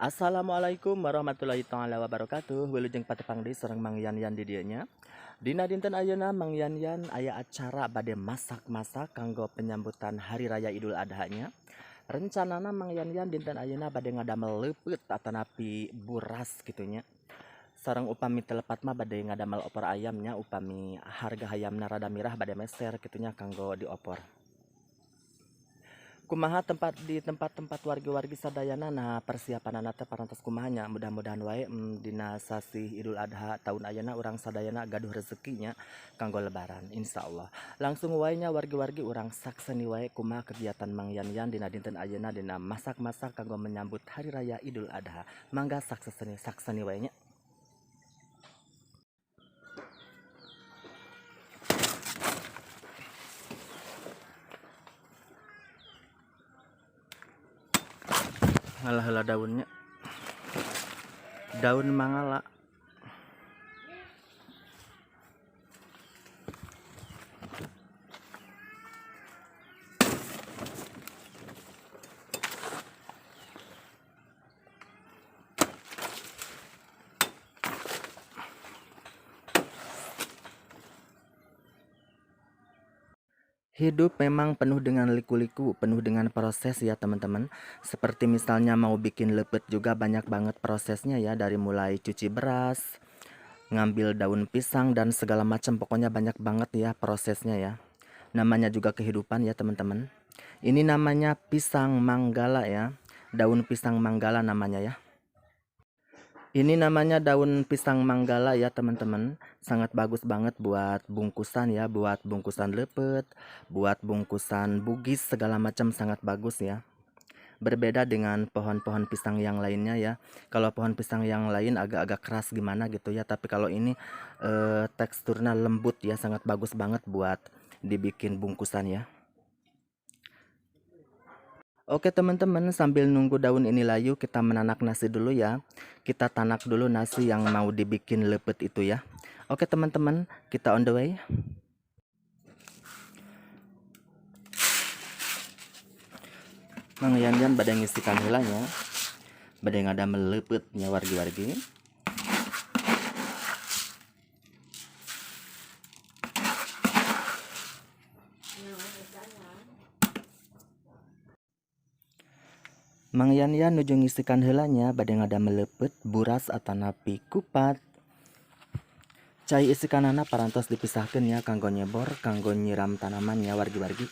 Assalamualaikum warahmatullahi taala wabarakatuh. Wilujeng patepang deui sareng Mang Yan Yan di dieu nya. Dina dinten ayeuna Mang Yan Yan aya acara bade masak-masak kanggo penyambutan Hari Raya Idul Adha nya. Rencanana Mang Yan Yan dinten ayeuna bade ngadamel leupeut atanapi buras kitu nya. Sareng upami teu lepat mah bade ngadamel opor ayam nya, upami harga hayamna rada mirah bade meser kitu nya kanggo diopor. Kumaha tempat di tempat-tempat wargi-wargi sadayana, nah persiapanana teh parantos kumaha nya. Mudah-mudahan wae dina sasih Idul Adha tahun ayeuna urang sadayana gaduh rezekinya kanggo lebaran insyaallah. Langsung wae nya wargi-wargi, urang sakseni wae kumaha kegiatan Mang Yan Yan dina dinten ayeuna dina masak-masak kanggo menyambut Hari Raya Idul Adha. Mangga sakseni, sakseni wae nya. Ngalah heula daunnya, daun mangala. Hidup memang penuh dengan liku-liku, penuh dengan proses ya teman-teman. Seperti misalnya mau bikin lepet juga banyak banget prosesnya ya, dari mulai cuci beras, ngambil daun pisang dan segala macam, pokoknya banyak banget ya prosesnya ya. Namanya juga kehidupan ya teman-teman. Ini namanya pisang manggala ya, daun pisang manggala namanya ya. Ini namanya daun pisang manggala ya teman-teman. Sangat bagus banget buat bungkusan ya, buat bungkusan lepet, buat bungkusan bugis, segala macam sangat bagus ya. Berbeda dengan pohon-pohon pisang yang lainnya ya. Kalau pohon pisang yang lain agak-agak keras gimana gitu ya, tapi kalau ini teksturnya lembut ya, sangat bagus banget buat dibikin bungkusan ya. Oke teman-teman, sambil nunggu daun ini layu, kita menanak nasi dulu ya. Kita tanak dulu nasi yang mau dibikin lepet itu ya. Oke teman-teman, kita on the way. Mang Yan Yan bade ngisikan heula nya. Bade ngadamel leupeut nya wargi-wargi. Mang Yan Yan nuju ngisikan heula nya, bade ngadamel leupeut buras atanapi kupat. Cai isikanana parantos dipisahkeun ya kanggo nyebor, kanggo nyiram tanaman ya wargi-wargi.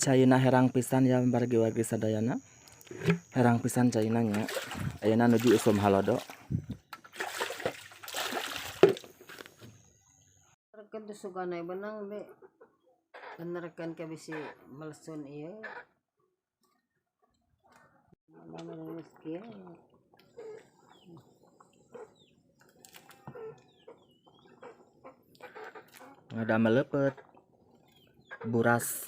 Caina herang pisan ya wargi-wargi sadayana. Herang pisan caina nya. Ayeuna nuju usum halodo. Rekan tuh sugana benang be. Benerkan ke bisi melesun ieu. Mana miskin. Ngadamel leupeut buras.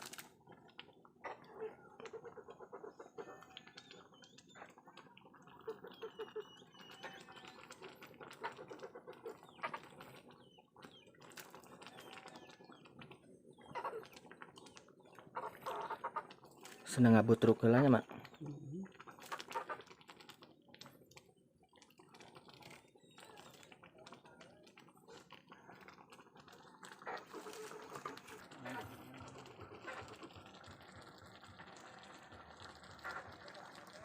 Seneng ngabutruk heula nya, Mak.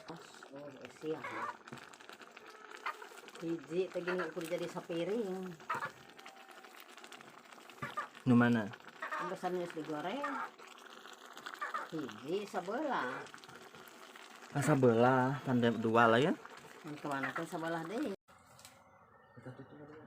Oh, siang. Hiji teh gini ukur jadi sapiring. Nu mana? Pesan geus digoreng. Hiji sabelah. Sabelah, pandai dua lah ya. Mun kemana teh sabelah deui. Kita tutup dulu.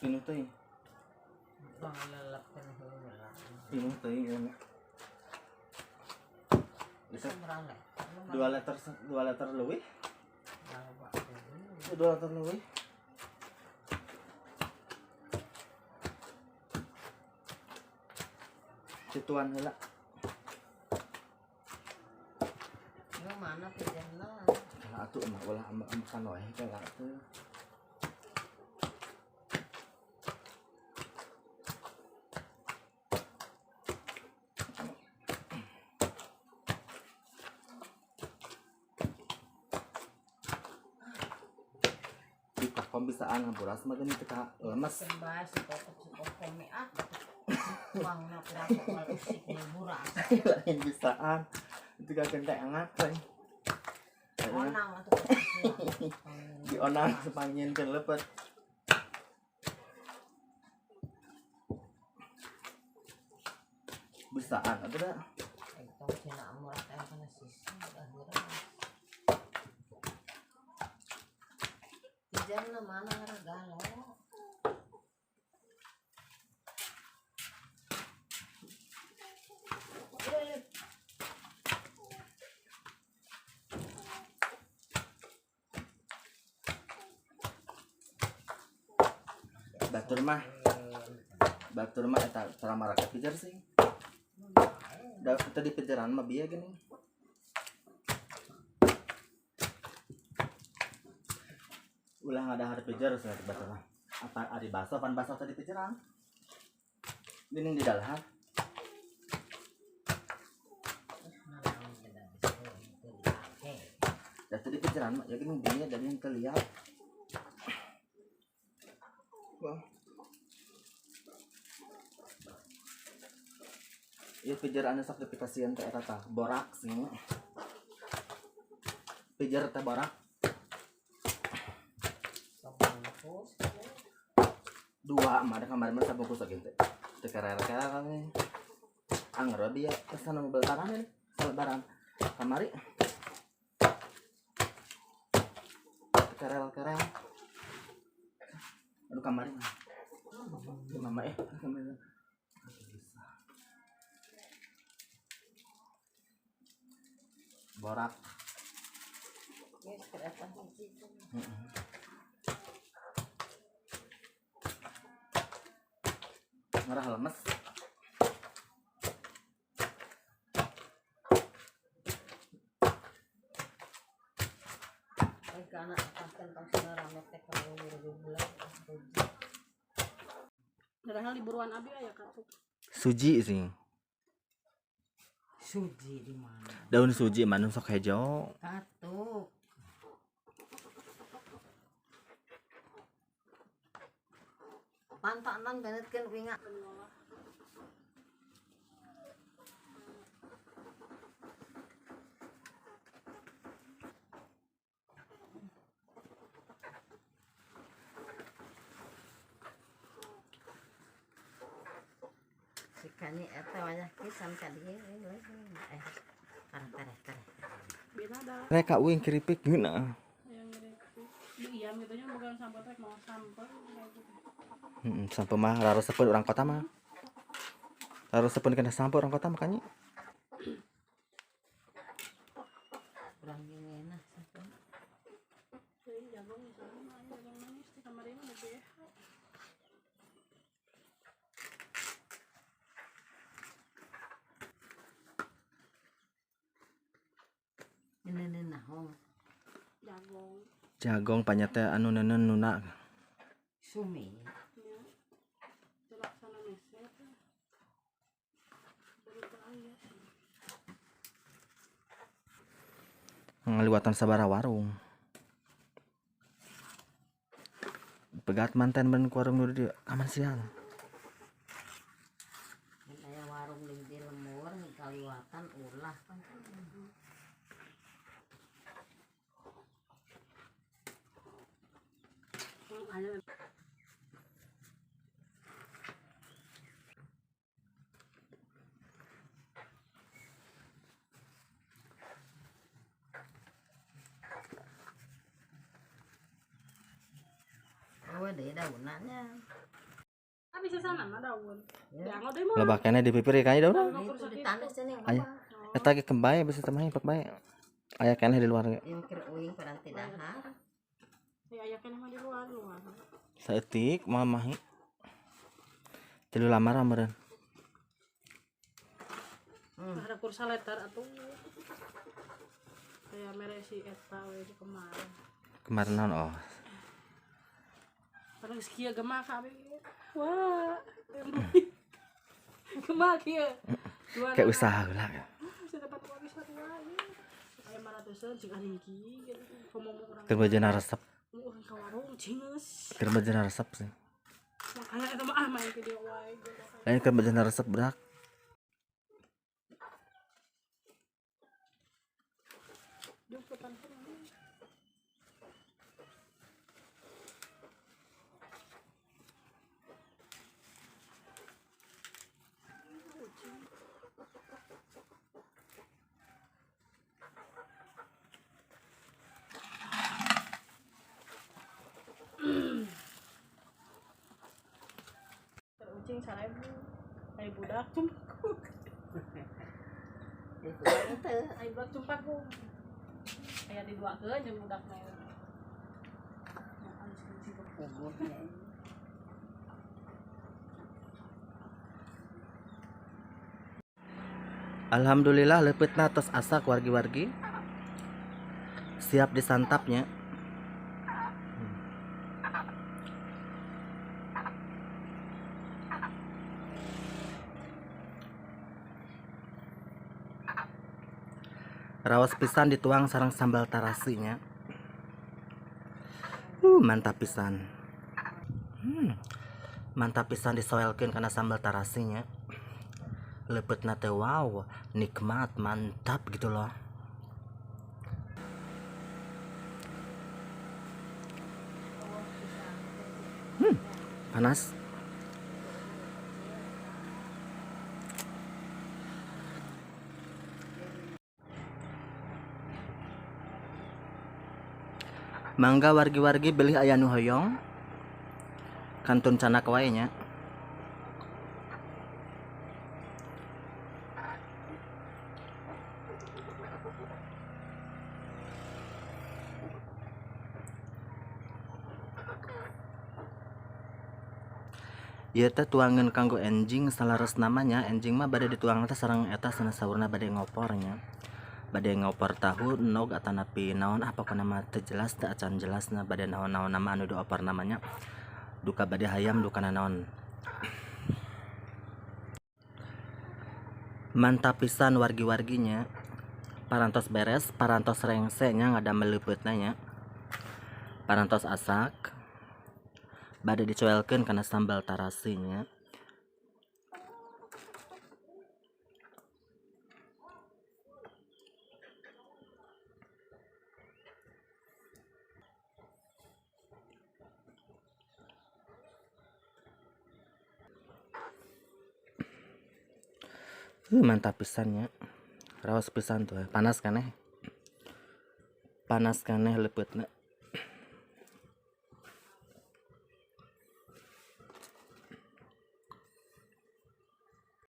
Pinuh teh. Pangalalapkeun heula. Pinuh teh ieu. Bisa Berang leh. 2 liter, 2 liter leuwih. 2 liter leuwih. Cituan heula. Lu mana pijanna? Kalau atuh mah ulah makan wae kalau atuh. Di pakom bisaan ngaburas mah geuning teu ka lemes. Sembah si kokop si kokom ah. Wangna piraku mal usik ni buras. Lain bisaan. Itu gak kentengan teh. Onang atuh. Di onang sepangin lepet. Bisaan atuh da. Tong cina murah teh kana sisi udah buras. Pijanna mana ngaragalo. Batur mah eta cara marakat pijar sih. Da tadi pijaran mah bieu gini. Ulah ngadahar pijar cenah batur mah. Apa ari baso pan baso tadi pijaran. Geuning di dalahar. Nanaon beda bisa itu dipake. Da tadi pijaran mah ya geuning dinya dari yang terlihat. Wah. Ieu pijar anu sok dipikasieun teh eta tah, borak sih. Pijar teh borak. Sabungkus. Dua mah ada kamari mah sabungkus oge teh. Teu kerel-kerel kan. Anger dia pesan mobil tangan ini, selebaran. Kamari. Teu kerel-kerel. Aduh kamari mah. Mama kamari. Aduh, bisa. Borak. Geus kereta hiji. Heeh. Ngerah lemes. Ay kana akan tong rame teh kalau bulan. Padahal liburan abi aya katuk. Suji sih. Suji di mana? Daun suji mah nu sok hejo. Katuk. Pantanan banget kan winga. Si kani eta wayah kisan ka dieu eh tara tara tara. Beda dah. Rek uing keripik geuna. Yang ngeri. Di iam gitu nya bukan sampel rek mau sampel kayak gitu. Heeh, sampo mah raresepeun urang kota mah. Raresepeun kana sampo urang kota makanya. Kurang gini nah. Jadi jagung misalnya mah jagung manis di kamar ini udah BH. Ini nahong Jagung. Jagong panyata anu neuneu nuna. Sumi. Ya. Telaksana meser. Baru aya sih. Ngaliwatan sabaraha warung. Pegat manten ben ku warung nu di dieu. Aman siang. Dan aya warung di lembur kaliwatan ulah kan. Aya. Oh, deui daunannya. Ah, bisa sana mah daun. Dianggo deui mah. Loba keneh di pipir kayaknya daun. Itu ditanes cenah. Aya. Eta ge kembay bisa teman pak bae. Aya keneh di luar ge. Yang keur uing paranti dahar. Ya aya keneh mah di luar luar. Saeutik mah mahi. Tilu lamar meureun. Ada kursa letter atuh. Kayak mere si eta we di kemarin. Kemarin naon oh. Padahal geus kieu gemak ka abi. Wah. Gemak kieu. Dua Kayak usaha lah. Bisa dapat uang bisa dua ya. Aya 500-an jeung aningki gitu. Komo urang Keur bajana resep, mau urang ka warung cingeus. keur bajana resep sih. Makanya eta mah ah main ke dia wae. Lain keur bajana resep berak. Jumputan pun. Ucing 1000, ai budak cumpakung. Itu teu. Ai budak cumpakung. Aya diduakeun jeung budak mah. Ya, alus kucing. Puguhnya. Alhamdulillah leupetna tos asak wargi-wargi. Siap disantapnya. Rawas pisan dituang sareng sambal tarasinya. Mantap pisan. Mantap pisan disoelkeun kana sambal tarasinya. Leupetna teh wow, nikmat, mantap gitu loh. Panas. Mangga wargi-wargi bilih aya nu hoyong. Kantun canak wae nya. Ieu teh tuangan kanggo enjing salares namanya enjing mah bade dituang teh sareng eta sanes saurna bade ngopornya. Bade ngopor tahu nog atanapi naon ah pokona mah teu jelas teu acan jelasna bade naon-naon nama anu diopor namanya. Duka bade hayam duka nanaon. Mantap pisan wargi-warginya. Parantos beres, parantos rengse nya ngadamel leupeutna nya. Parantos asak. Bade dicoelkeun kana sambal tarasinya. Mantap pisan nya. Raos pisan tuh, panas keneh. Panas keneh leupeutna.